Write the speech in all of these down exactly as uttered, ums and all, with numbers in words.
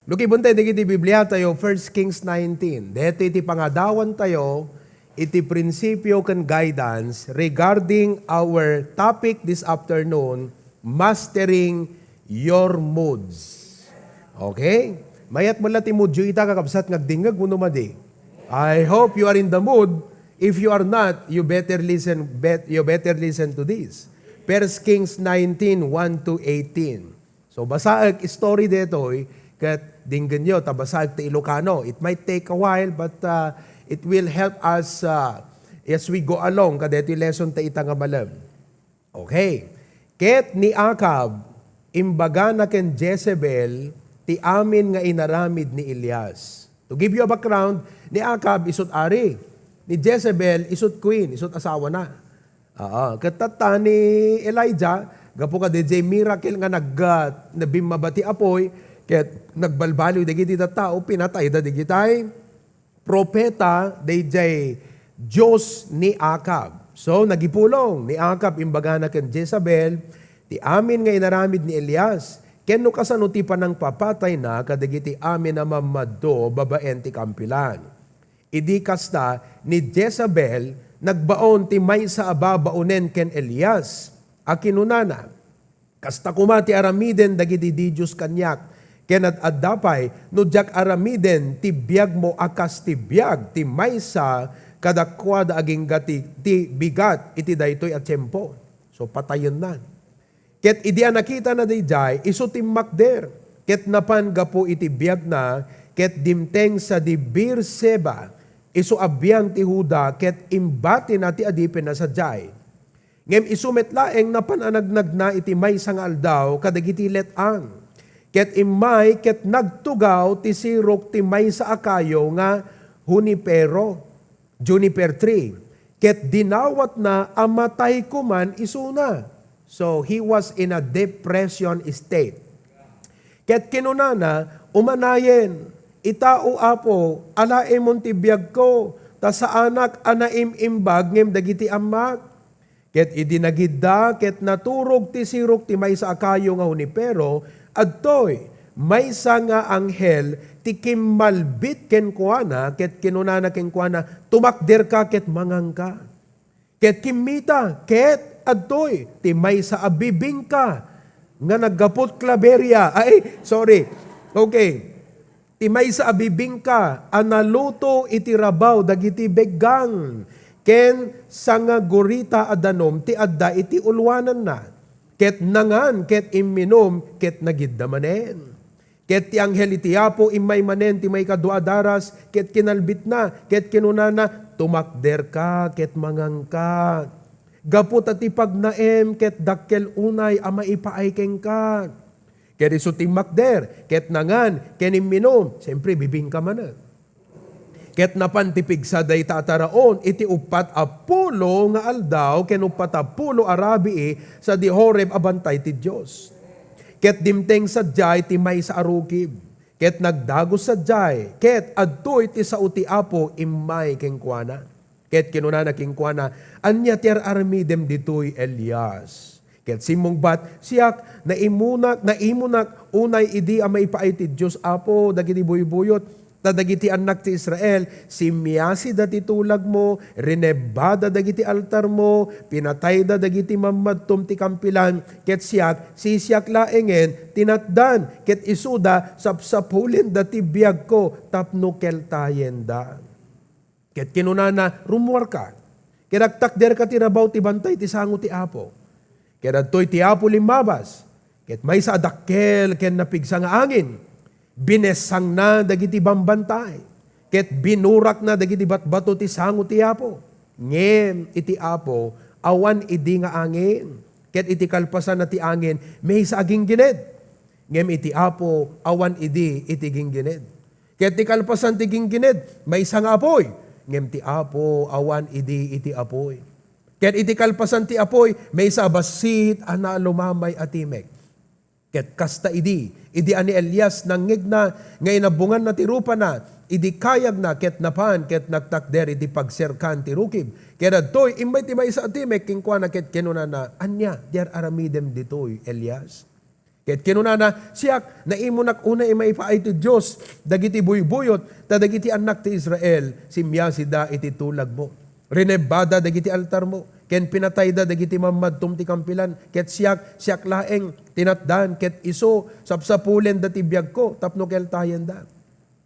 Lukibentayo dagiti Bibliatayo, First Kings nineteen. Daytoy ti pangadawantayo iti prinsipio ken guidance regarding our topic this afternoon, mastering your moods. Okay? Mayat met la ti moodyo ita, kakabsat, nga agdingngeg wenno madi? I hope you are in the mood. If you are not, you better listen, bet-, you better listen to this. First Kings nineteen, one to eighteen. So, basaek, story daytoy, ket denggenyo, ta basaek ti Ilocano. It might take a while, but, uh, it will help us, uh, as we go along, kadaytoy lesson ta ita nga malem. Okay. Ket ni Acab, imbagana ken Jezebel ti amin nga inaramid ni Elias. To give you a background, ni Acab isut' ari. Ni Jezebel isut' queen, isut' asawana. Oo, ket tatta ni Elijah, gapu kadaydiay miracle nga nag-, ah, nabimmaba ti apuy, ket nagbalbaliw dagiti tattao, pinatayda dagitay propeta daydiay dios ni Acab. So, nagipulong ni Acab imbagana ken Jezebel ti amin nga inaramid ni Elias, ken no kasano ti panangpapatayna kadagiti amin a mammadto babaen ti kampilan. Idi kasta, ni Jezebel nagbaon ti maysa a babaonen ken Elias a kinunana, "Kasta koma ti aramiden dagiti didios kaniak, ken ad-adda pay no diak aramiden ti biagmo a kas ti biag ti maysa kadakuada agingga ti, ti bigat iti daytoy a tiempo." So, patayenna. Ket idi a nakitana daydiay, isu timmakder, ket napan gapu iti biagna, ket dimteng sadi Beerseba, isu a biang ti Juda, ket imbatina ti adipenna sadiay. Ngem isu met laeng napan a nagnagna iti maysa nga aldaw kadagiti let-ang, ket immay ket nagtugaw ti sirok ti maysa a kayo nga hunipero, juniper tree, ket dinawatna a matay koman isuna. So, he was in a depression state. Ket kinunana, "Umanayen, ita, O Apo, alaemon ti biagko, ta saanak a naim-imbag ngem dagiti ammak." Ket idi nagidda, ket naturog ti sirok ti maysa a kayo nga hunipero, adtoy maysa nga anghel ti kimmalbit kenkuana, ket kinunana kenkuana, "Tumakderka ket manganka." Ket kimmita, ket adtoy ti maysa a bibingka nga naggapu't Claveria. Ay, sorry. Okay. Ti maysa a bibingka a naluto iti rabaw dagiti beggang, ken sangagurita a danum ti adda iti ulwananna. Ket nangan, ket imminum, ket nagidda manen. Ket ti anghel iti Apo immay manen ti maikadua a daras, ket kinalbitna, ket kinunana, "Tumakderka, ket manganka. Gapu ta ti pagnaem ket dakkel unay a maipaay kenka." Ket isu timmakder, ket nangan, ken imminum, siyempre, bibingka manen. Ket napan ti pigsa dayta a taraon iti uppat a pulo nga aldaw ken uppat a pulo a rabii sadi Horeb a bantay ti Dios. Ket dimteng sadiay ti maysa a rukib, ket nagdagus sadiay, ket adtoy ti sao ti Apo immay kenkuana. Ket kinunana kenkuana, "Ania ti ar-aramidem ditoy, Elias?" Ket simmungbat, "Siak, naimunak, naimunak unay idi a maipaay ti Dios, Apo, dagiti buybuyot. Ta dagiti annak ti Israel, simmiasida ti tulagmo, rinebbada dagiti altarmo, pinatayda dagiti mammadtom ti kampilan, ket siak, sisiak laengen, tinatdan, ket isuda, sapsapulenda ti biagko tapno keltayenda." Ket kinunana, "Rummuarka, ket agtakderka ti rabaw ti bantay ti sango ti Apo." Ket adtoy ti Apo limmabas, ket maysa a dakkel ken napigsa nga angin, binessangna dagiti bambantay, ket binurakna dagiti batbato ti sango ti Apo. Ngem iti Apo, awan idi nga angin, ket iti kalpasanna ti angin, maysa a ginggined. Ngem iti Apo, awan idi iti ginggined. Ket ti kalpasan ti ginggined, maysa nga apuy. Ngem ti Apo, awan idi iti apuy. Ket iti kalpasan ti apuy, maysa a bassit a naalumamay a timek. Ket kasta idi, idi a ni Elias nangngegna nga inabbonganna ti rupana, idi kayagna ket napan ket nagtakder iti pagserkan ti rukib. Ket adtoy, immay ti maysa a timek kenkuana ket kinunana, "Ania ti ar-aramidem ditoy, Elias?" Ket kinunana, "Siak, naimunak unay maipaay ti Dios dagiti buybuyot, ta dagiti annak ti Israel, simmiasida iti tulagmo. Rinebbada dagiti altarmo, ken pinatayda dagiti mammadtom ti kampilan. Ket siak, siak laeng tinatdan, ket isu, sapsapulenda ti biagko tapno keltayenda."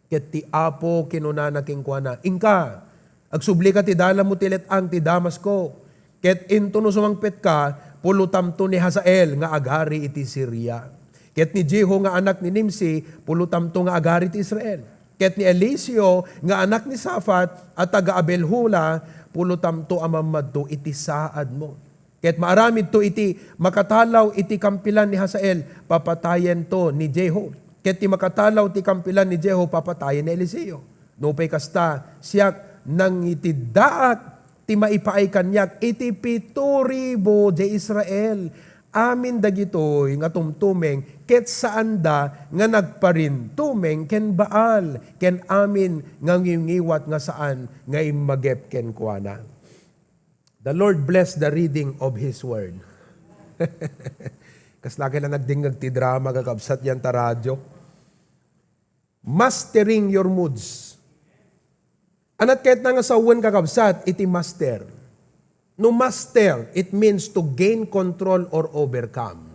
Ket ti Apo kinunana kenkuana, "Inka, agsublika ti dalammo ti let-ang ti Damasco, ket intono sumangpetka, pulotamto ni Hazael nga agari iti Siria. Ket ni Jehu nga anak ni Nimsi, pulotamto nga agari iti Israel. Ket ni Eliseo nga anak ni Safat a taga-Abelhula, pulotamto a mammadto iti saadmo. Ket maaramidto iti makatalaw iti kampilan ni Hazael, papatayento ni Jehu. Ket ti makatalaw ti kampilan ni Jehu, papatayen ni Eliseo. Nupay kasta, siak, nangitiddaak ti maipaay kaniak iti pito ribu diay Israel. Amin dagitoy nga tumtumeng ket saanda nga nagparintumeng ken Baal, ken amin nga ngiwngiwat nga saan nga immagep kenkuana." The Lord bless the reading of His Word. Kasla kay la nagdingngeg ti drama, kakabsat, diay radyo. Mastering your moods. Ania ti kayatna nga sawen, kakabsat, iti master? No master, it means to gain control or overcome.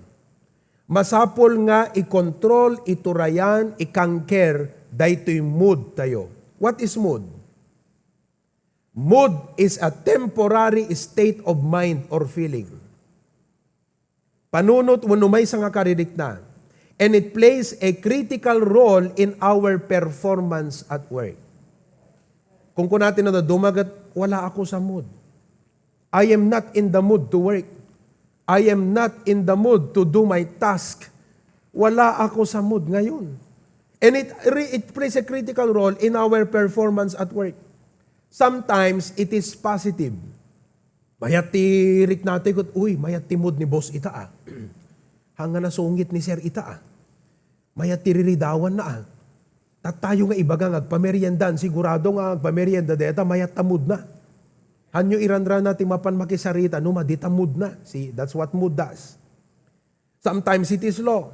Masapul nga i-control, iturayan, i-conquer daytoy mood tayo. What is mood? Mood is a temporary state of mind or feeling. Panunot wenno maysa nga karirikna. And it plays a critical role in our performance at work. Kung kuna ti nadaduma ket, "Wala ako sa mood. I am not in the mood to work. I am not in the mood to do my task. Wala ako sa mood ngayon." And it re-, it plays a critical role in our performance at work. Sometimes, it is positive. Mayat ti riknatayo ket, "Uy, mayat ti mood ni boss ita, ah. Haan nga nasungit ni sir ita, ah. Mayat ti riridawanna, ah. Tattayo nga ibaga nga agpameriendan, sigurado nga agpamerienda dayta, mayat ta mood na. Hanyo iranrana ti mapan makisarita no madi ta mood na." See, that's what mood does. Sometimes it is low.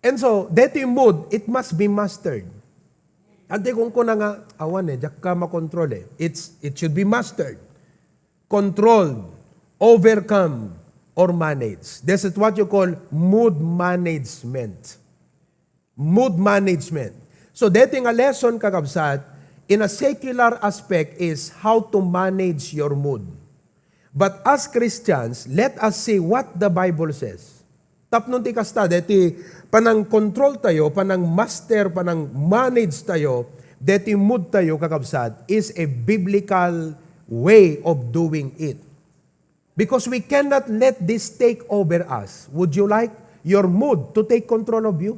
And so, daytoy mood, it must be mastered. Adi kung kuna nga, "Awan eh, diak ka makontrol eh." It's, it should be mastered, controlled, overcome, or managed. This is what you call mood management. Mood management. So, daytoy nga lesson, kakabsat, in a secular aspect is how to manage your mood. But as Christians, let us see what the Bible says. Tapno ti kasta, daytoy panang-control tayo, panang-master, panang-manage tayo, daytoy mood tayo, kakabsat, is a biblical way of doing it. Because we cannot let this take over us. Would you like your mood to take control of you?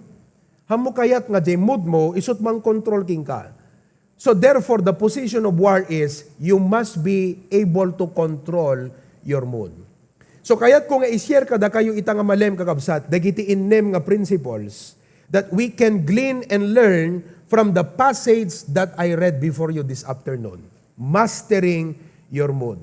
Haan mo kayat nga diay mood mo, isu't mangkontrol kenka? So therefore, the position of war is you must be able to control your mood. So kayatko nga i-share kadakayo ita nga malem, kakabsat, dagiti innem nga principles that we can glean and learn from the passage that I read before you this afternoon. Mastering your mood.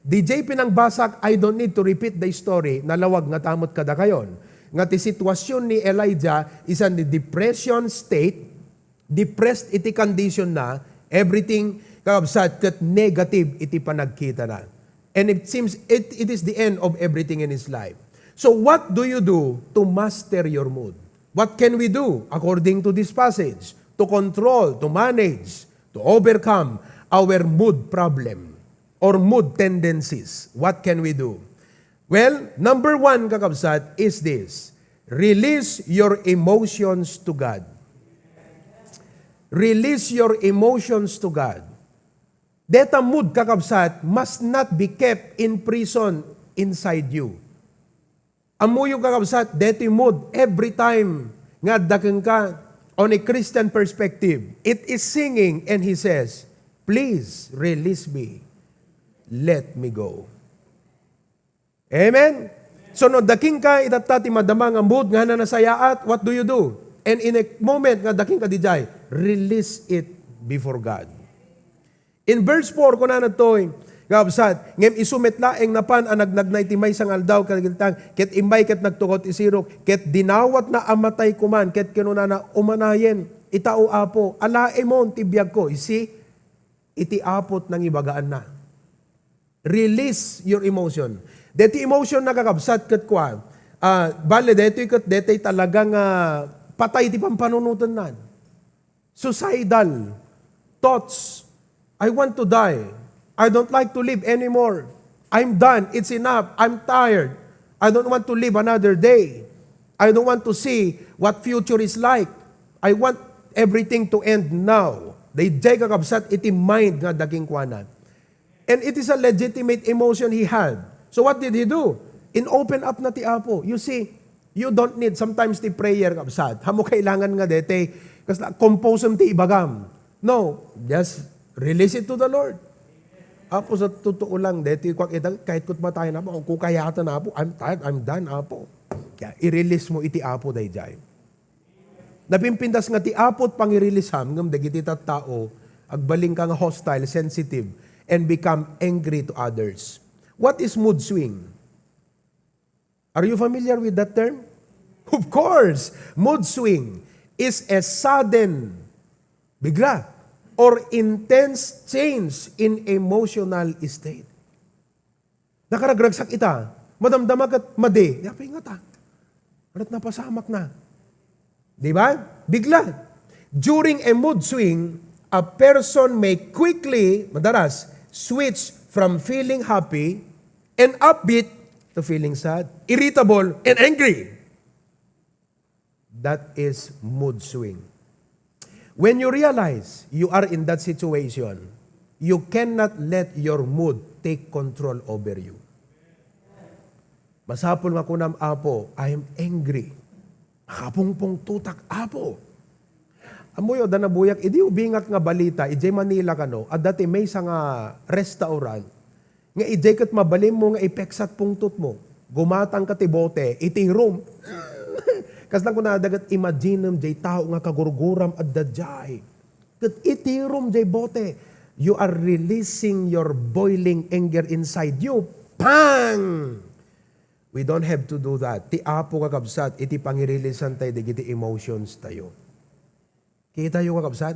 Diay pinangbasak, I don't need to repeat the story, nalawag ngata met kadakayon, nga ti sitwasyon ni Elijah is in the depression state, depressed iti condition na, everything, kakabsat, ket negative iti panagkitana. And it seems it, it is the end of everything in his life. So what do you do to master your mood? What can we do according to this passage to control, to manage, to overcome our mood problem or mood tendencies? What can we do? Well, number one, kakabsat, is this. Release your emotions to God. Release your emotions to God. Dayta mood, kakabsat, must not be kept in prison inside you. Ammoyo, kakabsat, daytoy mood, every time nga adda kenka, on a Christian perspective, it is singing and he says, "Please release me. Let me go." Amen? So, no, adda kenka itatta ti madama nga mood nga nasayaat, what do you do? And in a moment nga adda kenka diay, release it before God. In verse four, kunana toy, Kabsat, ngem isu met laeng napan a nagnagna iti maysa nga aldaw kadagiti tang, ket immay ket nagtugaw ti sirok, ket dinawatna a matay koman, ket kinunana, "Umanayen, itao, Apo, alaemon ti biagko." You see, iti Apo ti nangibagaanna. Release your emotion. Deti emotion, nakakabsat, ket kuan, ah, bale, detoy ket detay talaga nga patay ti pampanunotennan. Suicidal thoughts. "I want to die. I don't like to live anymore. I'm done. It's enough. I'm tired. I don't want to live another day. I don't want to see what future is like. I want everything to end now." Daydiay, kakabsat, iti mind nga adda kenkuana. And it is a legitimate emotion he had. So what did he do? In-open up na ti Apo. You see, you don't need sometimes ti prayer, kabsat. Amo kailangan nga dete, kasla, composem ti ibagam. No, just release it to the Lord. "Apo, sa totoo lang, dete kuak ita, kahit ket matayen, Apo, kung kayatan, Apo, I'm tired, I'm done, Apo." Kaya, i-release mo iti Apo daydiay. Napimpintas nga ti Apo ti pangireleasam ngem dagiti tattao, agbalinka nga hostile, sensitive, and become angry to others. What is mood swing? Are you familiar with that term? Of course, mood swing is a sudden, bigla, or intense change in emotional state. Nakaragragsak ita. Madamdama ket madi. Apay ngata? Ket napasamak na. Di ba? Bigla. During a mood swing, a person may quickly, madalas, switch from feeling happy and upbeat to feeling sad, irritable, and angry. That is mood swing. When you realize you are in that situation, you cannot let your mood take control over you. Masapul nga kunam, "Apo, I am angry. Nakapungpungtotak, Apo." Ammoyo, adda nabuyak, idi ubingak nga balita, idiay Manila kano, adda ti maysa nga restaurant, nga idiay ket mabalinmo nga ipeksat pungtotmo. Gumatangka ti bote, itirom. Kasla kunada ket, imaginem diay tao nga kagurguram adda diay. Ket itirom diay bote. You are releasing your boiling anger inside you. Pang! We don't have to do that. Ti Apo, kakabsat, iti pangirilisan tayo dagiti emotions tayo. Kita yo, kakabsat?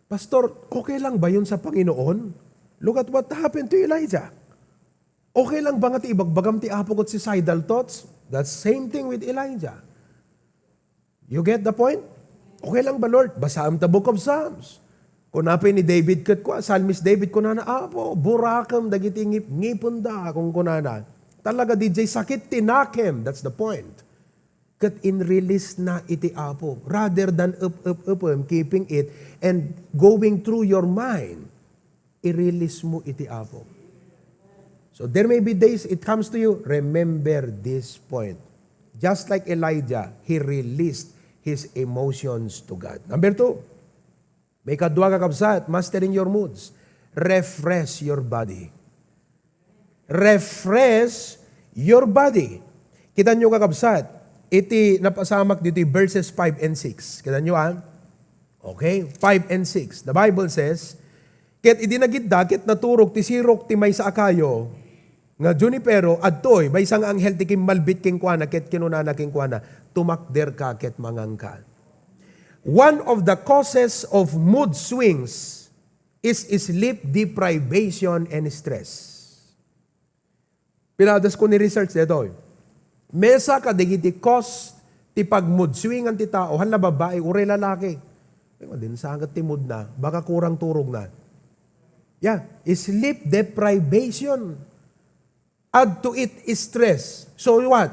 "Pastor, okay lang ba yun sa Panginoon?" Look at what happened to Elijah. Okay lang ba nga ti ibagbagam ti Apo ket suicidal thoughts? That same thing with Elijah. You get the point? "Okay lang ba, Lord? Basaam ta Book of Psalms." Kuna pay ni David ket kua, Psalmist David, kunana, "Apo, burakem dagiti ngip-, ngipenda," kunkunana. Talaga, didiay sakit ti nakem. That's the point. Ket in-release na iti Apo. Rather than ep-ep-epem, keeping it, and going through your mind, i-release mo iti Apo. So there may be days it comes to you, remember this point. Just like Elijah, he released his emotions to God. Number two, may kadua, kakabsat, mastering your moods. Refresh your body. Refresh your body. Kita nyo, kakabsat, iti napasamak dito, verses five and six. Kita nyo, ah? Okay? Five and six. The Bible says, "Ket idi nagidda, ket naturog ti sirok ti maysa a kayo nga junipero, adtoy maysa nga anghel ti kimmalbit kenkuana, ket kinunana kenkuana, 'Tumakderka ket manganka.'" One of the causes of mood swings is sleep deprivation and stress. Pinadas ko ni research detoy. Mesa kadagiti cause ti pagmudswingan ti tao, hala babae, uray lalaki. Ay, madin sangat ti mood na, baka kurang turog na. Yeah, sleep deprivation. Add to it stress. So what?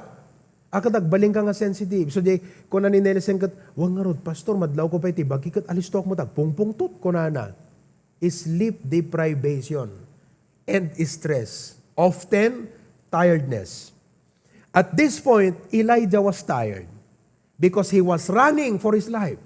Akat agbalin ka nga sensitive. So di, kuna ni Nelson ket, "Wa ngarud, Pastor, madlaw ko pay ti bagi ket alisto ak mo tagpungpungtot," kunana. Sleep deprivation and stress. Often, tiredness. At this point, Elijah was tired because he was running for his life.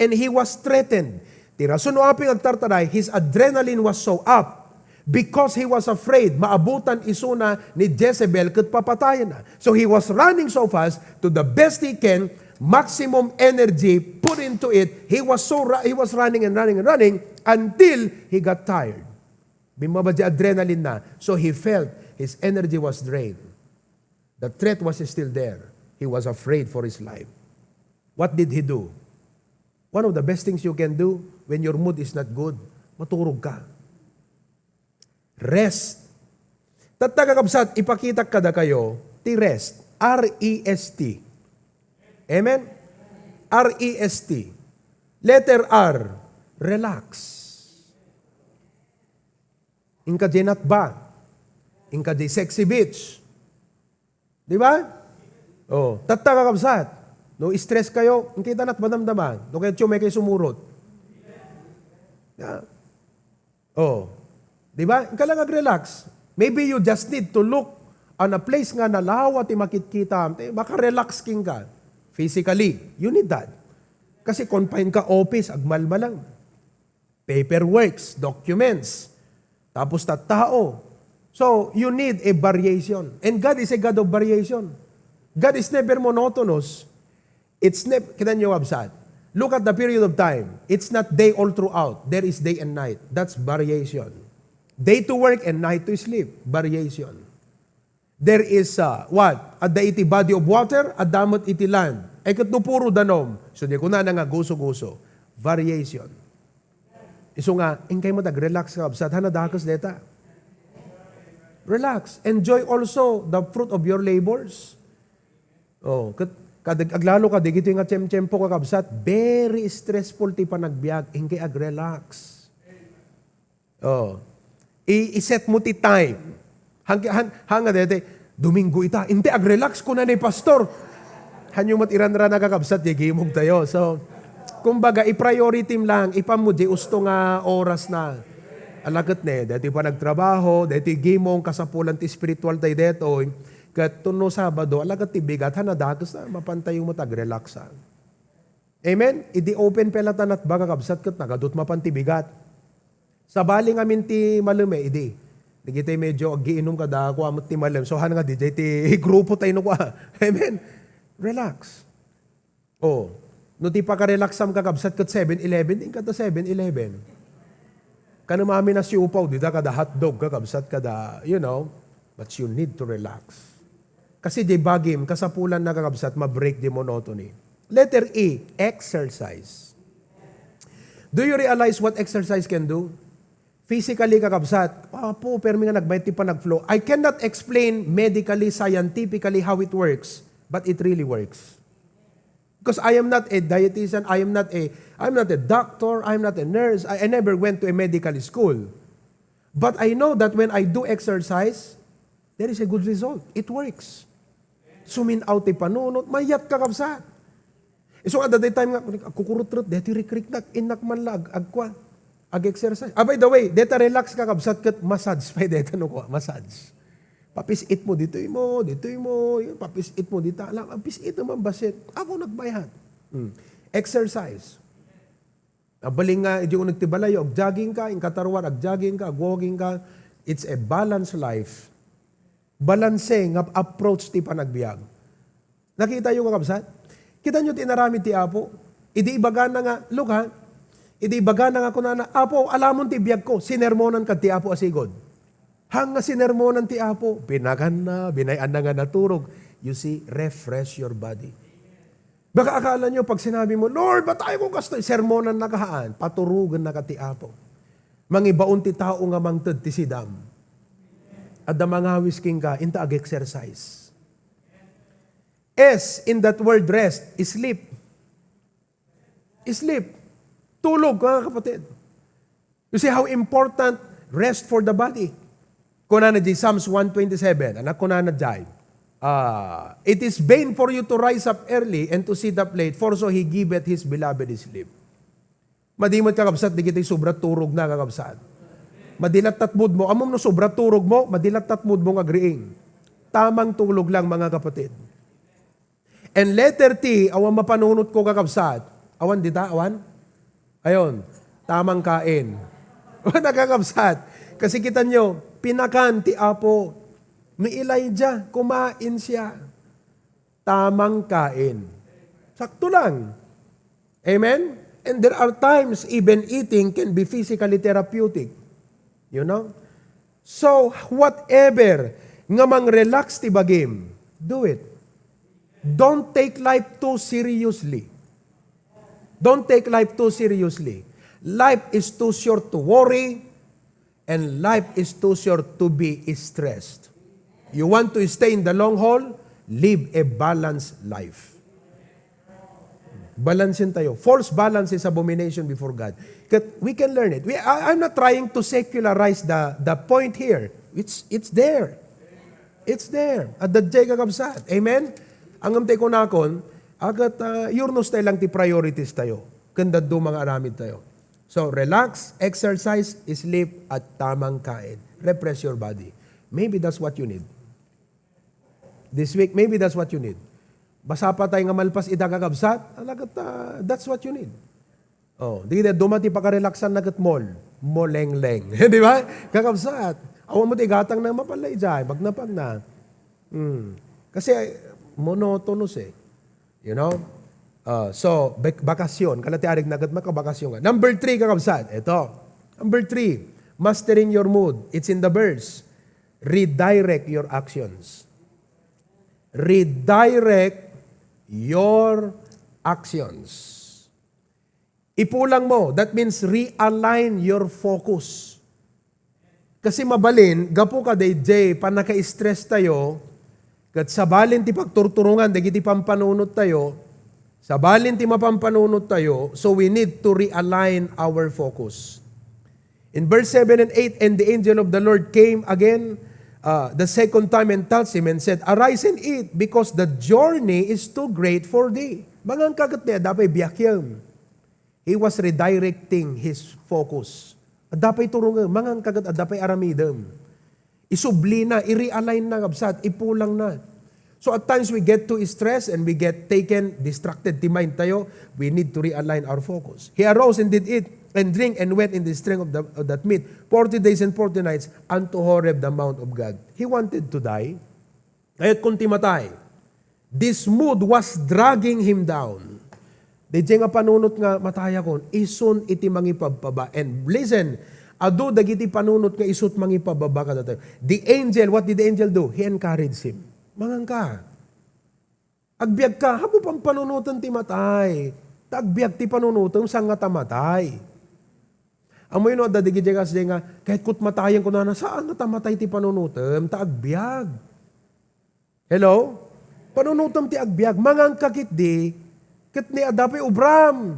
And he was threatened. Ti rason no apay nga agtartaray, his adrenaline was so up because he was afraid maabutan isuna ni Jezebel ket papatayenna. So he was running so fast to the best he can, maximum energy put into it. He was so ru-, he was running and running and running until he got tired. Bimmaba di adrenaline na. So he felt his energy was drained. The threat was still there. He was afraid for his life. What did he do? One of the best things you can do when your mood is not good, maturog ka. Rest. Tatta, kakabsat, ipakitak kadakayo ti rest. R E S T. Amen? R E S T. Letter R, relax. Inka diay natba. Inka diay sexy beach. Di ba? Oh, tatta, kakabsat. No stress kayo, inka diay natba damdama. No kayatyo, may kayo sumurot. Yeah. Oh. Di ba? Inka lang ag-relax. Maybe you just need to look on a place nga nalawa ti makitkita. Ti maka-relax kenka. Physically, you need that. Kasi confined ka office, agmalmalang. Paperworks, documents, tapos tattao. So, you need a variation. And God is a God of variation. God is never monotonous. It's never, kita niyo, kabsat. Look at the period of time. It's not day all throughout. There is day and night. That's variation. Day to work and night to sleep. Variation. There is, uh, what? Adda iti body of water, adda met iti land. E ket no puro danum, so di kunana nga guso-guso. Variation. Isu nga, inkay met ag-relax, kabsat, han nadakes deta. Relax. Enjoy also the fruit of your labors. Oh, ket, kad-, aglalo ka, digitoy nga tiem-tiempo, kakabsat, very stressful ti panagbiag, inkay ag-relax. Oh. I-, i-set mo ti time. Hang-, han-, hanga daytoy, Domingo ita. Inti, ag-relax ko na ni pastor. Hanyo met iran-rana, kakabsat, di gimong tayo. So, kumbaga, i-priority lang, ipan mo di usto nga oras na. Ala ket ne, daytoy panagtrabaho, daytoy gimong, kasapulan ti spiritual tayo daytoy. Ket no Sabado, ala ket ti bigat, han nadakes na, mapan tayo met ag-relax, ha. Amen? Idi open pay latta natba, kakabsat, ket nagadut mapan ti bigat. Sabali ngamin ti malem, e, idi. Dagiti medyo aggiinum kada kua met ti malem. So, han nga, didiay ti grupo tayo no kua. Amen? Relax. Oh. No ti pakarelaxam, kakabsat, ket seven eleven, di kada seven eleven. Kanem amin a siupaw, dita kada hotdog, kakabsat, kada, you know, but you need to relax. Kasi di bagim, kasapulan na, kakabsat, ma-break di monotony. Letter E, exercise. Do you realize what exercise can do? Physically, kakabsat, apo, permi nga nagbayat ti panagflow. I cannot explain medically, scientifically how it works, but it really works. Because I am not a dietitian, I am not a, I'm not a doctor, I'm not a nurse, I, I never went to a medical school. But I know that when I do exercise, there is a good result. It works. Sumin-aw ti panunot, mayat, kakabsat. Isu nga, adda time nga, agkukurutret, deti rikrik nak, innak man la, ag-, agkua, ag-exercise. Ah, by the way, deta relax, kakabsat, ket massage pay deta no kua, massage. Papis-it mo, ditoy mo, ditoy mo, yun, papis-it mo, dita lang, papis-it naman, basit. Ako nagbayat. Hmm. Exercise. Abalin nga, idi uneg ti balay, ag-jogging ka, inkataruar, ag-jogging ka, ag-walking ka. It's a balanced life. Balanse nga approach ti panagbiag. Nakita yo, kakabsat? Kita nyo ti inaramid ti Apo? Idi ibagana nga, look ha, idi ibagana nga kunana, "Apo, alamon ti biag ko," sinermonan kad ti Apo a sigud. Hang nga sinermonan ti Apo, pinakanna, binay-anna nga naturog. You see, refresh your body. Baka akala nyo, pag sinabi mo, "Lord, ba't ayaw ko kastoy?" Sermonan na kahaan, paturugan na ka ti Apo. Mangibaon ti tao nga mangted ti sidam. Adda mangawis kenka, inta ag-exercise. S in that word rest, sleep. Sleep. Tulog, mga kapatid. You see how important rest for the body? Kunana di Psalms one twenty-seven, anak, kunana di, ah, "It is vain for you to rise up early and to sit up late, for so he giveth his beloved sleep." Madi met, kakabsat, di kita sobra turog na, kakabsat. Madi lattat mood mo. Ammom no sobra turog mo, madi lattat mood mo nga agriing. Tamang tulog lang, mga kapatid. And letter T, awan mapanunot ko, kakabsat. Awan dita, awan? Ayon, tamang kain. Awan, kakabsat. Kasi kita nyo, pinakan ti Apo. Ni Elijah, kumain siya. Tamang kain. Sakto lang. Amen? And there are times even eating can be physically therapeutic. You know? So, whatever nga mang-relax ti bagim, do it. Don't take life too seriously. Don't take life too seriously. Life is too short to worry, and life is too short to be stressed. You want to stay in the long haul? Live a balanced life. Balansin tayo. False balance is abomination before God. Kat we can learn it. We, I, I'm not trying to secularize the, the point here. It's, it's there. It's there. Adda diay, kakabsat. Amen? Ngem ti kunakon, agat, ah, yurnos tayo lang ti priorities tayo. Ken dadduma nga aramid tayo. So, relax, exercise, sleep, at tamang kain. Refresh your body. Maybe that's what you need. This week, maybe that's what you need. Basta pa tayo nga malpas ida, kakabsat, alagat, ah, that's what you need. Oh, di na dumati pakarelaksan na ket mall. Molengleng. Di ba? Kakabsat. Awan mo ti gatang na mapalay jay. Pagna, pagna. Hmm. Kasi, monotonous eh. You know? Uh, so, bak- bakasyon. Kala ti arig na ket makabakasyon ka. Number three, kakabsat. Ito. Number three, mastering your mood. It's in the verse. Redirect your actions. Redirect your actions. Ipulang mo, that means realign your focus. Kasi mabalin, gapu ka dayjay pannaka-stress tayo, ket sabalin ti pagturturongan dagiti pampanunot tayo, sabalin ti mapampanunot tayo, so we need to realign our focus. In verse seven and eight, "And the angel of the Lord came again, uh, the second time and touched him and said, 'Arise and eat, because the journey is too great for thee.'" Mangan ka ket ni adda pay biakem. He was redirecting his focus. Adda pay turongem, mangan ka ket adda pay aramidem. Isublina, i-realign na, kabsat, ipulang na. So at times we get too stressed and we get taken, distracted ti mind tayo. We need to realign our focus. He arose and did eat and drink and went in the strength of, the, of that meat forty days and forty nights unto Horeb, the mount of God. He wanted to die. Kayat kun ti matay. This mood was dragging him down. Dayjay nga panunot nga matayakon, isun iti mangipababa. And listen, adu dagiti panunot nga isut mangipababa kadatayo. The angel, what did the angel do? He encouraged him. Mangan ka. Agbiag ka, hapo pampanunoten ti matay. Ta agbiag ti panunotem, saan nga ta matay. Ammoyo no adda dagiti kasdiay nga, "Kayat ket matayen," kunana, saan nga ta matay ti panunotem, ta agbiag. Hello? Panunotem ti agbiag. Mangan ka ketdi, ket ni adda pay ubram.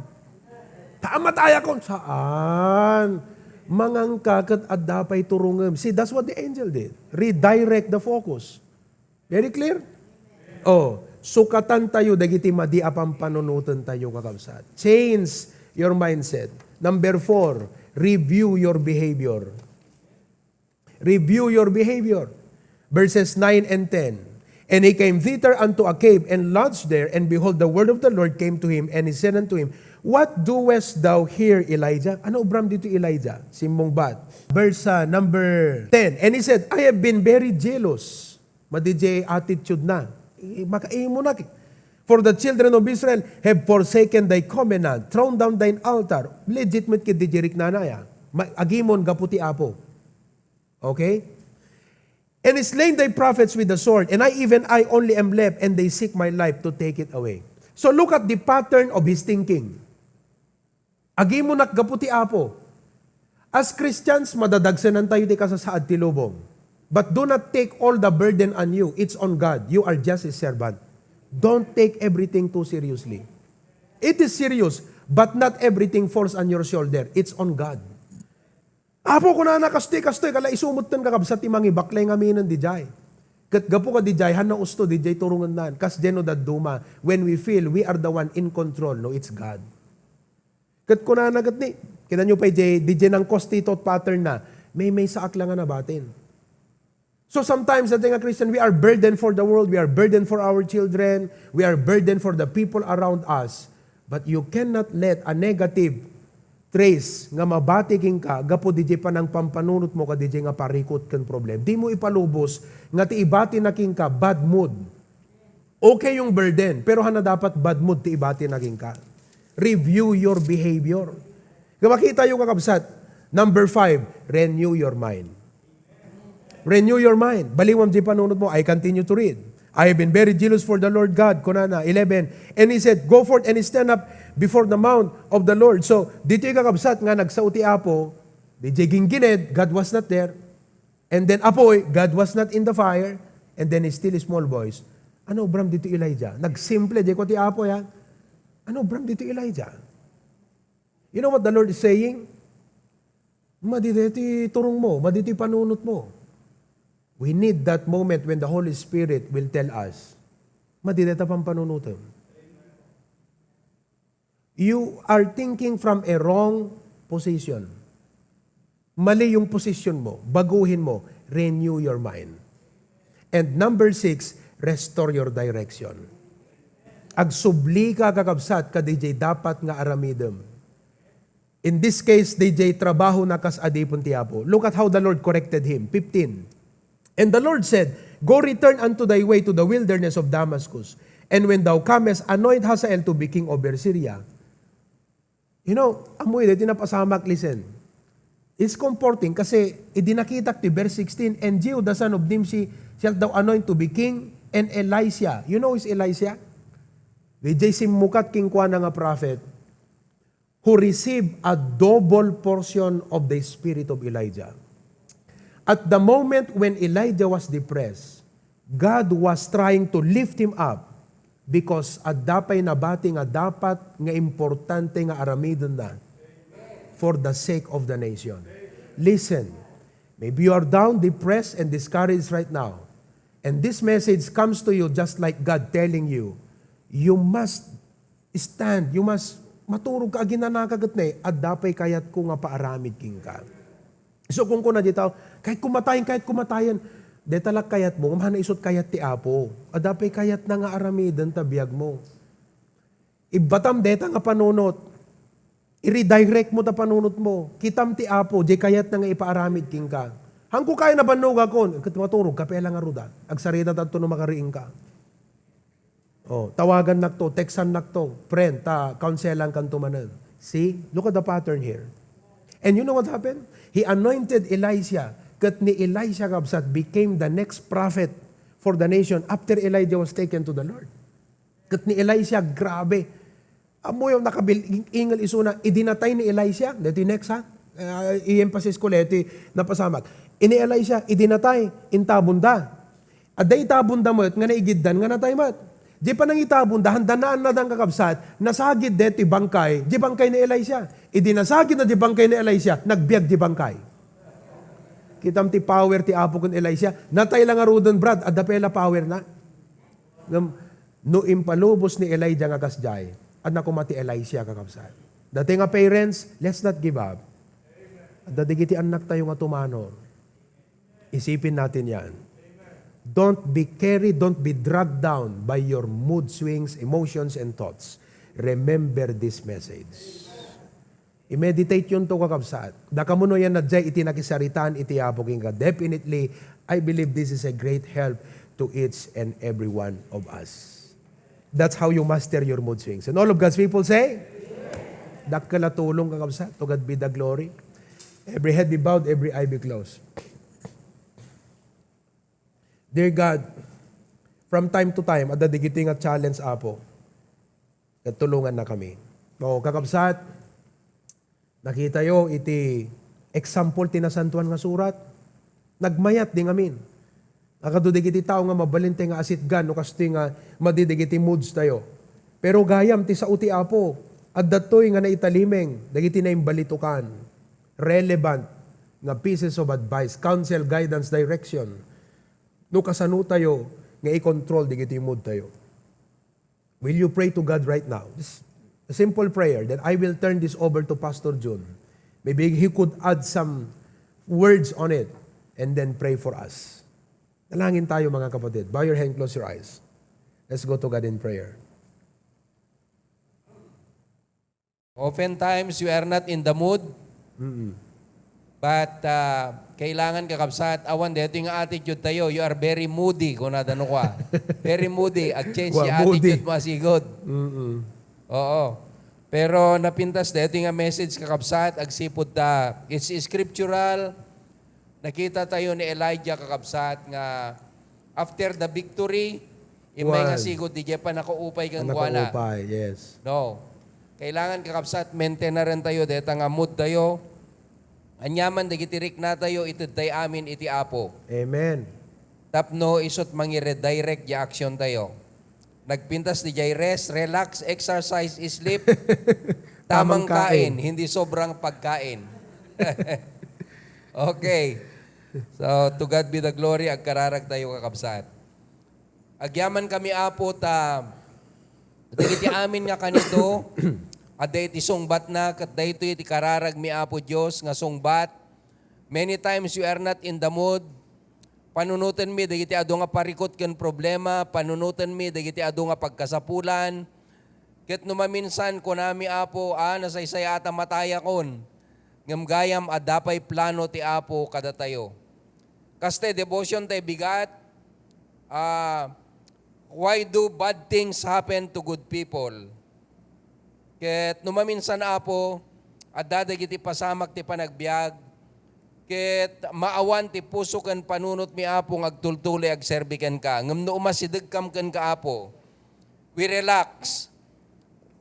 Ta matayakon. Saan? Mangan ka ket adda pay turongem. See, that's what the angel did. Redirect the focus. Very clear? Oh, sukatan tayo dagiti madi a pampanunoten tayo, kakabsat. Change your mindset. Number four, review your behavior. Review your behavior. Verses nine and ten. And he came thither unto a cave, and lodged there, and behold, the word of the Lord came to him, and he said unto him, "What doest thou here, Elijah?" Ano ubram dito, Elijah? Simmungbat. Verse, ah, number ten. And he said, "I have been very jealous." Madi jay attitude na. I-, makaimo na ki-, "For the children of Israel have forsaken thy covenant, thrown down thine altar." Legit met ketdi jay riknana ya. Ma-, agimon gapu ti Apo. Okay? "And slain thy prophets with the sword, and I, even I only am left, and they seek my life to take it away." So look at the pattern of his thinking. "Agimonak gapu ti Apo." As Christians, madadagsenan tayo ti kasasaad ti lubong. But do not take all the burden on you. It's on God. You are just a servant. Don't take everything too seriously. It is serious, but not everything falls on your shoulder. It's on God. "Apo," kunana, "kastoy, kastoy," kala isu metten, kakabsat, ti mangibaklay ngamin dayjay. Ket gapu kadi jay, han nausto dayjay turongennan. Kasdiay no dadduma, when we feel we are the one in control, no, it's God. Ket kunana ket ni, kitaenyo pay jay, dayjay nangkos ti thought pattern na, "Maymaysaak la nga nabatin." So sometimes, as a Christian, we are burdened for the world, we are burdened for our children, we are burdened for the people around us. But you cannot let a negative trace nga mabati kenka gapu dayjay panangpampanunotmo kadayjay nga parikut ken problem. Dimo ipalubos nga ti ibati na kenka bad mood. Okay yung burden, pero han na dapat bad mood ti ibati na kenka. Review your behavior. Nga makita yo, kakabsat, number five, renew your mind. Renew your mind. Baliwam di panunot mo. I continue to read. "I have been very jealous for the Lord God," kunana, eleven. "And he said, 'Go forth and stand up before the mount of the Lord.'" So, ditoy kakabsat nga nagsao ti Apo, di jay ginggined, God was not there. And then apoy, God was not in the fire. And then a still small voice. Ano, Bram, dito Elijah? Nagsimple, di ko ti Apo yan. Ano, Bram, dito Elijah? You know what the Lord is saying? Madi deti turong mo, madi ti panunot mo. We need that moment when the Holy Spirit will tell us, "Madi deta pampanunotem." You are thinking from a wrong position. Mali yung position mo. Baguhin mo. Renew your mind. And number six, restore your direction. Agsubli ka, kakabsat, kadijay dapat nga aramidem. In this case, dijay trabaho na kas adipon ti Apo. Look at how the Lord corrected him. Fifteen. And the Lord said, "Go, return unto thy way to the wilderness of Damascus. And when thou comest, anoint Hazael to be king over Syria." You know, amoy deti napasamak, listen. It's comforting kasi idi nakitak ti verse sixteen, "And Jehu, the son of Nimshi, shalt thou anoint to be king, and Elisha." You know who is Elisha? Dijay simmukat kenkuana nga prophet who received a double portion of the spirit of Elijah. At the moment when Elijah was depressed, God was trying to lift him up because adda pay nabati nga dapat nga importante nga aramidenna for the sake of the nation. Listen, maybe you are down, depressed, and discouraged right now. And this message comes to you just like God telling you, you must stand, you must maturog ka, aginana ka ket ne, adda pay kayatko nga paaramid kenka. So, kunkuna di tao, "Kayatko matayen, kayatko matayen." Deta la kayatmo, ngem haanna isut' kayat ti Apo. Adda pay kayatna nga aramiden ta biagmo. Ibbatam deta nga panunot. I-redirect mo ta panunot mo. Kitam ti Apo, di kayatna nga ipaaramid kenka. "Haanko kayat nga bannogakon." Ket maturog ka pay la ngarud a. Agsarita tadto no makariingka. Oh, tawagannakto, textannakto, friend, ta counselankanto manen. See? Look at the pattern here. And you know what happened? He anointed Elisha. Ket ni Elisha, kabsat, became the next prophet for the nation after Elijah was taken to the Lord. Ket ni Elisha, grabe. Ammoyo, nakabil-, ingel isuna, idi natay ni Elisha, deti next, ha? Ah, i-emphasize ko, deti napasamak. Ni Elisha, idi natay, intabonda. Adda itabonda met nga naigiddan nga natay met. Di panangitabonda, haanda naannadan, kakabsat, nasagid deti bangkay, di bangkay ni Elisha. Idi nasagid na di bangkay ni Elisha, nagbiag di bangkay. Kitam ti power ti Apo ken Elisha. Natay la ngaruden, Brad, adda pay la power na. Ngem, no impalubos ni Elijah nga kasdiay, adda koma ti Elisha, kakabsat. Dati nga parents, let's not give up. Adda dagiti annaktayo nga tumanor. Isipin natin yan. Don't be carried, don't be dragged down by your mood swings, emotions, and thoughts. Remember this message. I-meditateyon to, kakabsat. Dakamono yan, nadia iti nakisaritaan iti Apo kenka. Definitely, I believe this is a great help to each and every one of us. That's how you master your mood swings. And all of God's people say, dakkel a tulong, kakabsat. To God be the glory. Every head be bowed, every eye be closed. Dear God, from time to time, adda digiti nga challenge, Apo. Ket tulongannakami. O, kakabsat, nakitayo iti example ti Nasantoan nga Surat. Nagmayat di ngamin. Ag adu dagiti tao nga mabalin ti nga asitgan no kastoy nga madi dagiti moods tayo. Pero gayam ti sao ti Apo, adda toy nga naitalimeng dagiti naimbalitokan, relevant nga pieces of advice, counsel, guidance, direction, no kasano tayo nga i-control dagiti mood tayo. Will you pray to God right now? Just a simple prayer. Then I will turn this over to Pastor Jun. Maybe he could add some words on it and then pray for us. Dalangin tayo, mga kapatid. Bow your head, close your eyes. Let's go to God in prayer. Oftentimes, we are not in the mood. Mm-mm. But, ah, kailangan, kakabsat, awan daytoy nga attitude tayo, "You are very moody," kunada no kua. Very moody. Ag-change Wa, ti moody. Attitude mo, asigud. Mm-mm. Oo. Pero napintas daytoy nga message, kakabsat, agsipud ta, it's scriptural, Nakita tayo ni Elijah, kakabsat, nga after the victory, immay nga Wan. sigud, di jay pa nakaupay kang kuana. Nakaupay, yes. No. Kailangan, kakabsat, maintainaren tayo, deta nga mood tayo. Aniaman dagiti rikna tayo, ited tay amin iti Apo. Amen. Tapno isut' mangi-redirect di action tayo. Nagpintas di jay rest, relax, exercise, sleep. Tamang Tamang kain, kain. hindi sobrang pagkain. Okay. So, to God be the glory, agkararag tayo, kakabsat. Agyaman kami, Apo, ta dagiti amin nga kanito, adda iti sungbatna, ket daytoy iti kararagmi, Apo Dios, nga sungbat. Many times we are not in the mood. Panunotenmi dagiti adu nga parikut ken problema, panunotenmi dagiti adu nga pagkasapulan. Ket no maminsan, kunami, Apo, "A, nasaysayat a matayakon." Ngem gayam, adda pay plano ti Apo kadatayo. Kasta devotion tay bigat, ah, "Why do bad things happen to good people?" Ket no maminsan, Apo, adda dagiti pasamak ti panagbiag, ket maawan ti puso ken panunotmi, Apo, nga agtultuloy agserbi kenka. Ngem no umasidegkam kenka, Apo, we relax.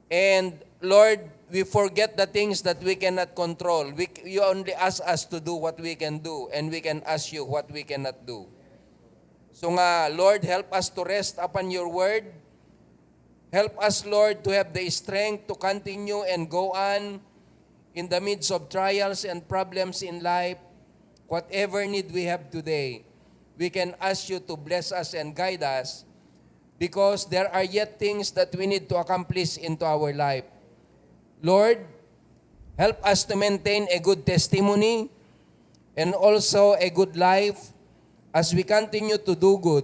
And Lord, we forget the things that we cannot control. We, you only ask us to do what we can do, and we can ask you what we cannot do. So nga, Lord, help us to rest upon your word. Help us, Lord, to have the strength to continue and go on in the midst of trials and problems in life. Whatever need we have today, we can ask you to bless us and guide us, because there are yet things that we need to accomplish into our life. Lord, help us to maintain a good testimony and also a good life as we continue to do good.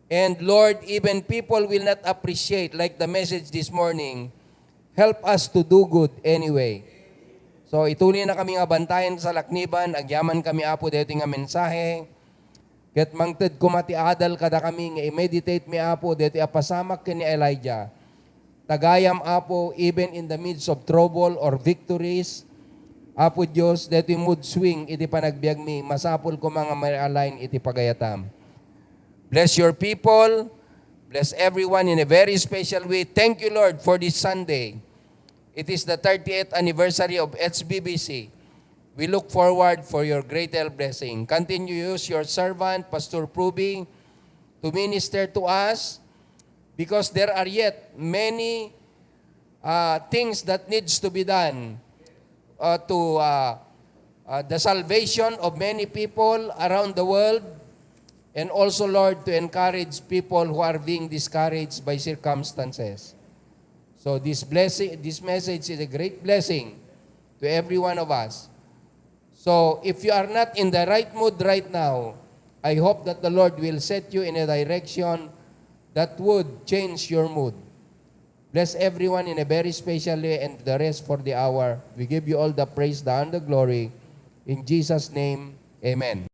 And Lord, even people will not appreciate, like the message this morning, help us to do good anyway. So, ituli na kami nga bantayan sa lakniban, agyaman kami, Apo, daytoy nga mensahe. Ket mangted koma ti adal kadakami nga i-meditate mi, Apo, daytoy a pasamak ken ni Elijah. Ta gayam, Apo, even in the midst of trouble or victories, Apo Dios, daytoy mood swing iti panagbiagmi, masapul koma nga ma-realign iti pagayatam. Bless your people. Bless everyone in a very special way. Thank you, Lord, for this Sunday. It is the thirtieth anniversary of H B B C. We look forward for your greater blessing. Continue to use your servant, Pastor Pruby, to minister to us, because there are yet many, uh, things that needs to be done, uh, to, uh, uh, the salvation of many people around the world, and also, Lord, to encourage people who are being discouraged by circumstances. So this blessing, this message is a great blessing to every one of us. So if you are not in the right mood right now, I hope that the Lord will set you in a direction that would change your mood. Bless everyone in a very special way, and the rest for the hour. We give you all the praise, the honor, the glory. In Jesus' name, amen.